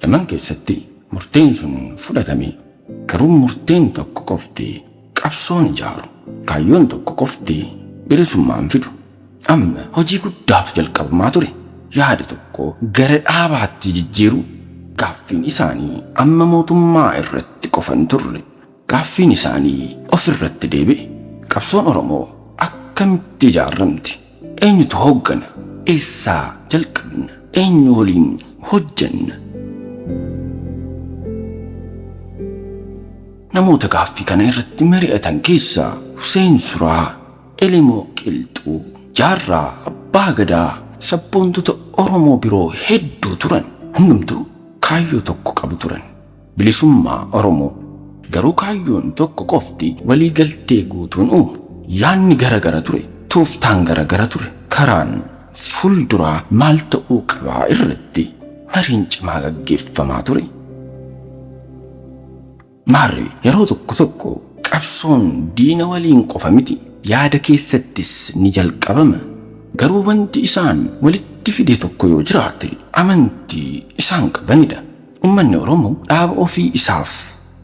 Yaman keessatti murteen sun fudhatame. Garuu murteen tokko qofti qabsoon ijaaru. Kaayyoon tokko qofti bilisummaan fidu. Amma hojii guddaatu jalqabamaa ture. Yaada tokko gara dhaabaatti jijjiiru. Gaaffiin isaanii amma mootummaa irratti qofan turre. Gaaffiin isaanii of irratti deebi'e. Qabsoon Oromoo akkamitti ijaaramti? Eenyutu hooggana? Eessaa jalqabna? Eenyu waliin hojjenna? Namoota gaaffii kana irratti mari'atan keessaa Hussein Suraa, Elemoo Qilxuu, Jaarraa Abbaa Gadaa, sabboontota Oromoo biroo hedduu turan. Hundumtuu kaayyoo tokko qabu turan. Bilisummaa Oromoo. Garuu kaayyoon tokko qofti waliigaltee guutuun uumu. Yaanni gara gara ture, tooftaan gara gara ture. Karaan fuulduraa maal ta'uu qabaa irratti mariin cimaa gaggeeffamaa ture. Maarree yeroo tokko tokko qabsoon diina waliin qofa miti, yaada keessattis ni jalqabama. Garuu wanti isaan walitti fide tokko yoo jiraate amantii isaan qabanidha. Uummanni Oromoo dhaaba ofii isaaf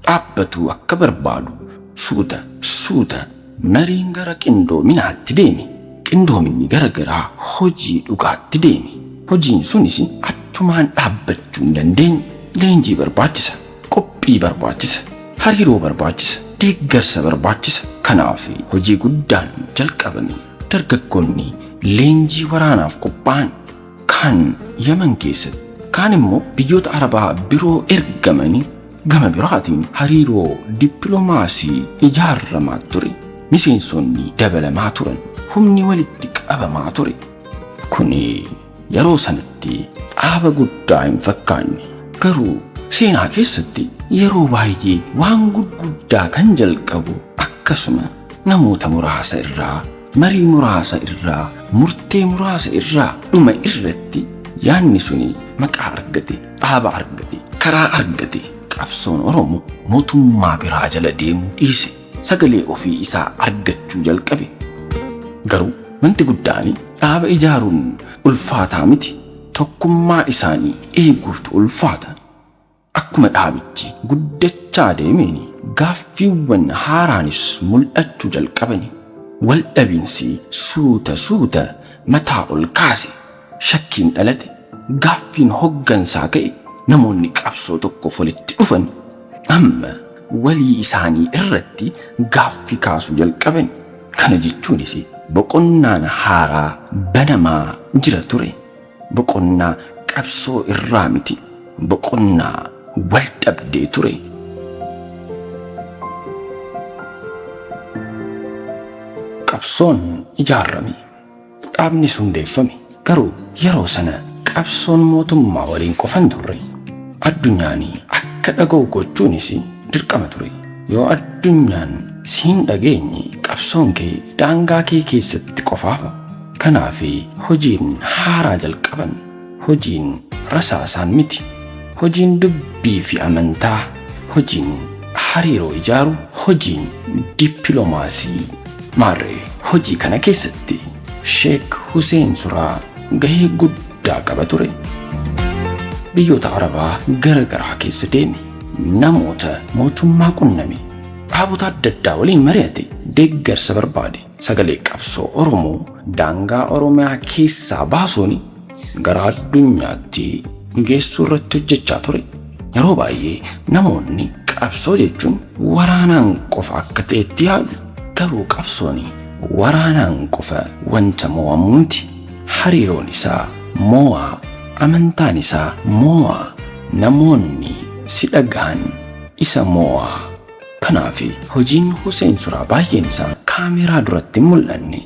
dhaabbatu akka barbaadu suuta suuta mariin gara qindoominaatti deeme. Qindoominni gara garaa hojii dhugaatti deeme. Hojiin sunis achumaan dhaabbachuu hin dandeenye. Leenjii barbaachisa, qophii barbaachisa, hariiroo barbaachisa, deeggarsa barbaachisa. Kanaaf hojii guddaan jalqabame. Dargaggoonni leenjii waraanaaf qophaa'an kaan Yaman keessatti, kaan immoo biyyoota Arabaa biroo ergamanii gama biraatiin hariiroo dippiloomaasii ijaaramaa ture. Miseensonni dabalamaa turan, humni walitti qabamaa ture. Kuni yeroo sanatti dhaaba guddaa hin fakkaanne. Garuu seenaa keessatti yeroo baay'ee waan gurguddaa kan jalqabu akkasuma namoota muraasa irraa, marii muraasa irraa, murtee muraasa irraa dhuma irratti yaanni suni maqaa argate, dhaaba argate, karaa argate. Qabsoon Oromoo mootummaa biraa jala deemuu dhiise. Sagalee ofii isaa argachuu jalqabe. Garuu wanti guddaan dhaaba ijaaruun ulfaataa miti. Tokkummaa isaanii eeguutu ulfaata. Akkuma dhaabichi guddachaa deemeen gaaffiiwwan haaraanis mul'achuu jalqabani. Waldhabiinsi suuta suuta mataa ol kaase. Shakkiin dhalate, gaaffiin hoggansaa ka'e, namoonni qabsoo tokkoof walitti dhufan amma walii isaanii irratti gaaffii kaasuu jalqaban. Kana jechuunis boqonnaan haaraa banamaa jira ture. Boqonnaa qabsoo irraa miti, boqonnaa wal dhabdee ture. Qabsoon ijaarame, dhaabnis hundeeffame. Garuu yeroo sana qabsoon mootummaa waliin qofan turre. Addunyaan akka dhaga'u gochuunis dirqama ture. Yoo addunyaan siin dhageenye qabsoon kee daangaa kee keessatti qofaafa. Kanaaf hojiin haaraa jalqabame. Hojiin rasaasaan miti. Hojiin dubbii fi amantaa, hojiin hariiroo ijaaru, hojiin dippiloomaasii. Maarree hojii kana keessatti Sheek Hussein Suraa gahee guddaa qaba ture. Biyyoota Arabaa gara garaa keessa deeme, namoota mootummaa qunname, dhaabota adda addaa waliin mari'ate, deeggarsa barbaade. Sagalee qabsoo Oromoo daangaa Oromiyaa keessaa baasuun gara addunyaatti geessuu irratti hojjechaa ture. Yeroo baay'ee namoonni qabsoo jechuun waraanaan qofa akka ta'etti yaadu. Garuu qabsoon waraanaan qofa wanta mo'amu miti. Hariiroon isaa mo'aa, amantaan isaa mo'aa, namoonni si dhagahan isa mo'aa. Kanaaf hojiin Hussein Suraa baay'een isaa kaameraa duratti hin mul'anne.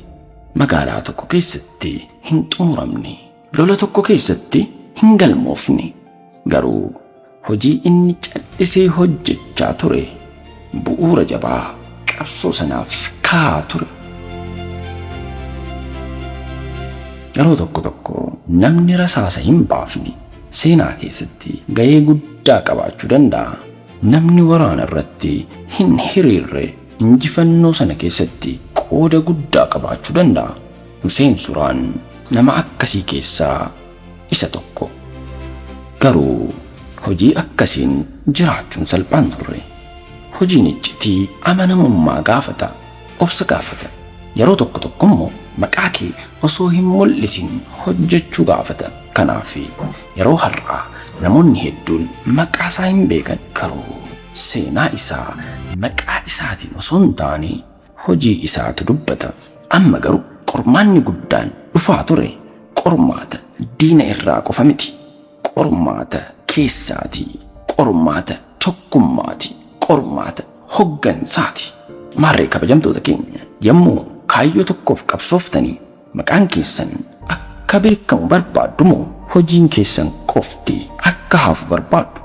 Magaalaa tokko keessatti hin xumuramne. Lola tokko keessatti hin galmoofne. Garuu hojii inni cal'isee hojjechaa ture bu'uura jabaa qabsoo sanaaf kaa'aa ture. Yeroo tokko tokko namni rasaasa hin baafne seenaa keessatti gahee guddaa qabaachuu danda'a. Namni waraana irratti hin hiriirre injifannoo sana keessatti qooda guddaa qabaachuu danda'a. Hussein Suraan nama akkasii keessaa isa tokko. Garuu Hojii akkasiin jiraachuun salphaan turre. Hojiin iccitii amanamummaa gaafata, obsa gaafata. Yeroo tokko tokko immoo maqaa kee osoo hin mul'isin hojjechuu gaafata. Kanaaf yeroo har'aa namoonni hedduun maqaa isaa hin beekan, garuu seenaa isaa maqaa isaatiin osoo hin taane hojii isaatu dubbata. Amma garuu qormaanni guddaan dhufaa ture. Qormaata diina irraa qofa miti. Qormaata keessaati. Qormaata tokkummaati. Qormaata hoggansaati. Maarree kabajamtoota keenya, yommuu kaayyoo tokkoof qabsooftanii maqaan keessan akka beekamu barbaaddu moo hojiin keessan qofti akka hafu barbaaddu?